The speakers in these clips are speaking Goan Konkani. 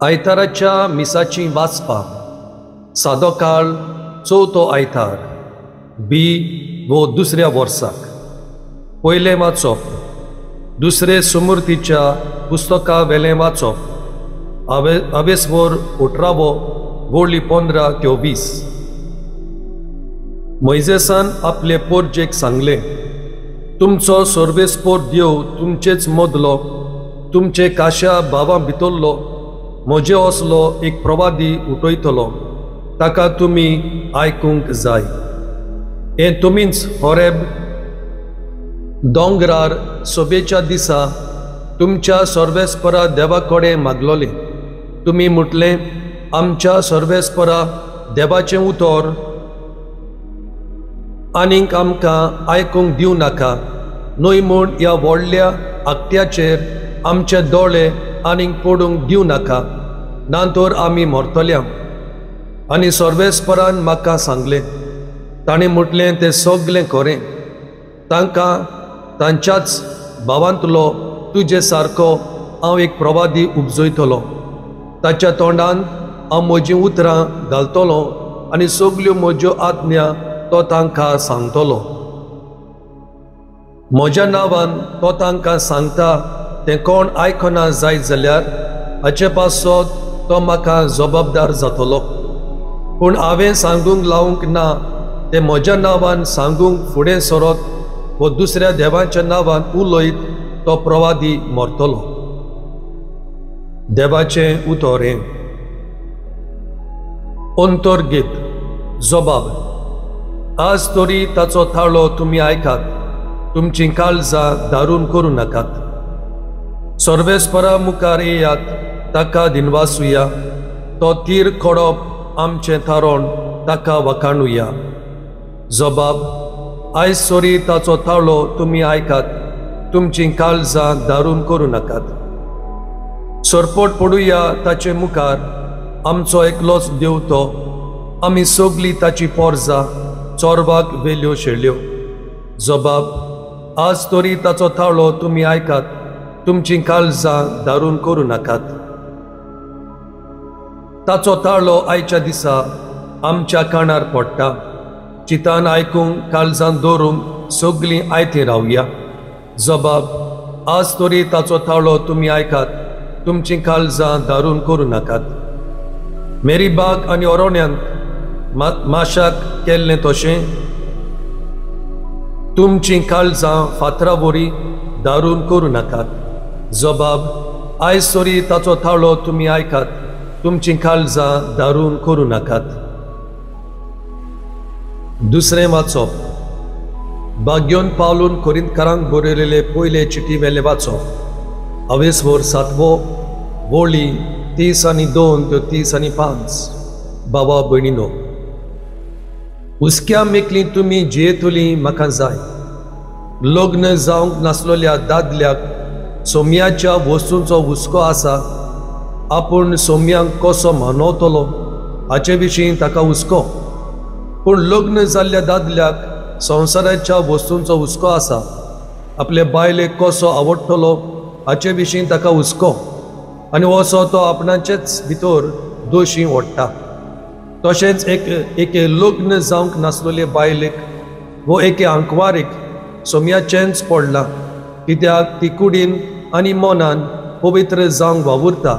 आयताराच्या मिसाची वाचपां सादो काळ चवथो आयतार बी वो दुसऱ्या वर्साक पयलें वाचप दुसरे सुमूर्तीच्या पुस्तका वेलें वाचप अवेसवर 18वो वोळी 15 ते 20. मोयजेसान आपले पोरजेक सांगलें, तुमचो सर्वेस्पोर देव तुमचेच मदलो तुमचे काश्या भावां भितरलो म्हजे असलो एक प्रवादी उठयतलो, ताका तुमी आयकूंक जाय. हें तुमीच होरेब दोंगरार सोबेच्या दिसा तुमच्या सर्वेस्परा देवा कडेन मागलोलें. तुमी म्हटलें, आमच्या सर्वेस्परा देवाचें उतर आनीक आमकां आयकूंक दिवं नाका, न्हय म्हूण ह्या व्हडल्या आकट्याचेर आमचे दोळे आनीक पडूंक दिवं नाका, ना तर आमी मरतल्या. आनी सर्वेस्परान म्हाका सांगलें, ताणें म्हटलें तें सगलें खरें, तांकां तांच्याच भावांतलो तुजे सारको हांव एक प्रवादी उपजयतलो, ताच्या तोंडान हांव म्हजीं उतरां घालतलो आनी सगल्यो म्हज्यो आज्ञा तो तांकां सांगतलो. म्हज्या नांवान तो तांकां सांगता तें कोण आयकना जायत जाल्यार हाचे पासत तो म्हाका जबाबदार जातलो. पूण हांवें सांगूंक लावंक ना तें म्हज्या नांवान सांगूंक फुडें सरत वो दुसऱ्या देवाच्या नांवान उलयत तो प्रवादी मरतलो. देवाचें उतर हें. अंतर्गीत जबाब. आज तरी ताचो थाळो तुमी आयकात, तुमचीं काळजां दारून करूं नाकात. सर्वेस्परा मुखार येयात, ताका दिनवासुया, तो तीर खोडप आमचें थारोवन ताका वखाणुया. जबाब. आयज सरी ताचो थाळो तुमी आयकात, तुमचीं काळजां दारून करूं नाकात. सरपट पडुया ताचे मुखार, आमचो एकलोच देव तो, आमी सगली ताची पोरजां चोरवाक वेल्यो शेळ्यो. जबाब. आज तरी ताचो थाळो तुमी आयकात, तुमचीं काळजां दारून करूं नाकात. ताचो ताळो आयच्या दिसा आमच्या कानार पडटा, चितान आयकूंक काळजान दवरूंक सगलीं आयतीं रावया. जबाब. आज तरी ताचो ताळो तुमी आयकात, तुमचीं काळजां दारून करूं नाकात. मेरी बाग आनी ओरोण्यांत माशाक केल्लें तशें तुमचीं काळजां फातरा वरी दारून करूं नाकात. जबाब. आयज तरी ताचो थाळो तुमी आयकात, तुमचीं काळजां दारून करूं नाकात. दुसरें वाचप. बाग्योन पावलून कोरिंतकारांक बरयलेले पयले चिटी वेले वाचप. अवेसवर 7वो वोळी 32 ते 35. बाबा भयणीनो, हुस्क्या मेकली तुमी जियेतली म्हाका जाय. लग्न जावंक नासलेल्या दादल्याक सोम्याच्या वस्तूंचो हुस्को आसा, आपूण सोम्यांक कसो मानवतलो हाचे विशीं ताका हुस्को. पूण लग्न जाल्ल्या दादल्याक संवसाराच्या वस्तूंचो हुस्को आसा, आपले बायलेक कसो आवडटलो हाचे विशीं ताका हुस्को, आनी असो तो आपणाचेच भितर दोशी ओडटा. तशेंच एके लग्न जावंक नासलेले बायलेक वो एके आंकवारीक सोम्याचेंच पडलां, कित्याक ती कुडीन आनी मनान पवित्र जावंक वावुरता.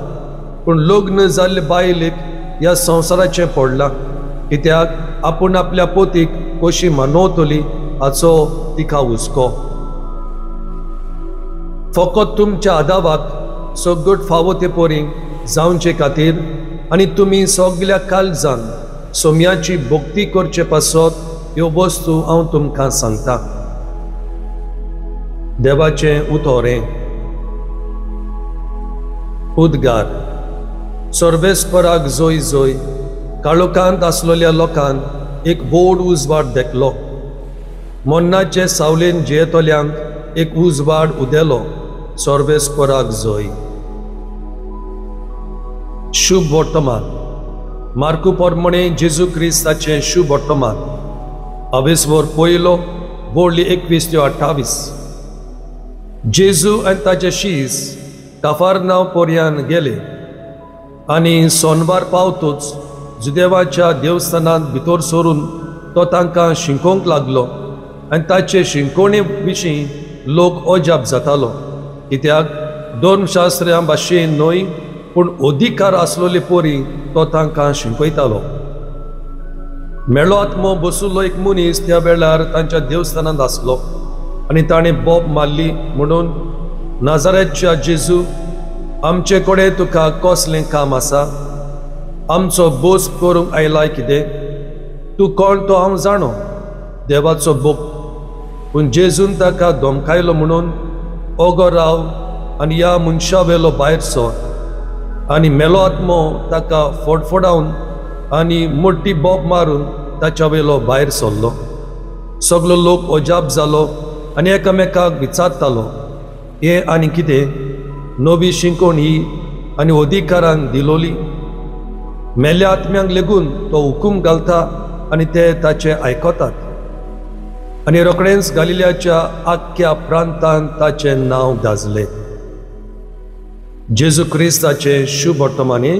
पूण लग्न जाल्ले बायलेक ह्या संवसाराचें पडलां, कित्याक आपूण आपल्या पोतीक कशी मानवतली हाचो तिका हुस्को. फकत तुमच्या आदावाक सगट फावो ते परी जावचे खातीर आनी तुमी सगल्या काळजान सोम्याची भक्ती करचे पासत ह्यो वस्तू हांव तुमकां सांगता. देवाचें उतर हें. उद्गार. सर्वेस्पराक जोय जोय. काळोखांत आसलेल्या लोकांक एक व्हड उजवाड देखलो, मरणाचे सावलेन जियेतल्यांक एक उजवाड उदेलो. सर्वेस्पराक जोय. शुभ वर्तमान. मार्कू प्रमाणे जेजू क्रिस्ताचें शुभ वर्तमान. अवेसवर 1 वोळी 21 ते 28. जेजू आनी ताचे शीस काफारनाव पोरयान गेले. आनी सोनवार पावतूच जुदेवाच्या देवस्थानांत भितर सरून तो तांकां शिकोवंक लागलो आनी ताचे शिकोवणे विशीं लोक अजाप जातालो, कित्याक धर्मशास्त्र्यां भाशेन न्हय पूण अधिकार आसलोले परी तो तांकां शिकयतालो. मेळो आत्मो बसुल्लो एक मनीस त्या वेळार तांच्या देवस्थानांत आसलो आनी ताणें बोब मारली म्हणून, नाजारेतच्या जेजू, आमचे कडेन तुका कसलें काम आसा? आमचो बोस करूंक आयलाय कितें? तूं कोण तो हांव जाणो, देवाचो भक्त. पूण जेजून ताका धमकायलो म्हणून, ओगो राव आनी ह्या मनशा वेलो भायर सर. आनी मेलो आत्मो ताका फडफडावन आनी मोटी बोब मारून ताच्या वेलो भायर सरलो. सगलो लोक अजाप जालो आनी एकामेकाक विचारतालो, हें आनी कितें नवी शिंकोण ही आनी अधिकारान दिलोली? मेल्या आत्म्यांक लेगून तो हुकूम घालता आनी ते ताचे आयकतात. आनी रोखडेंच गालिल्याच्या आख्ख्या प्रांतांत ताचें नांव गाजलें. जेजू क्रिस्ताचें शुभ वर्तमानी.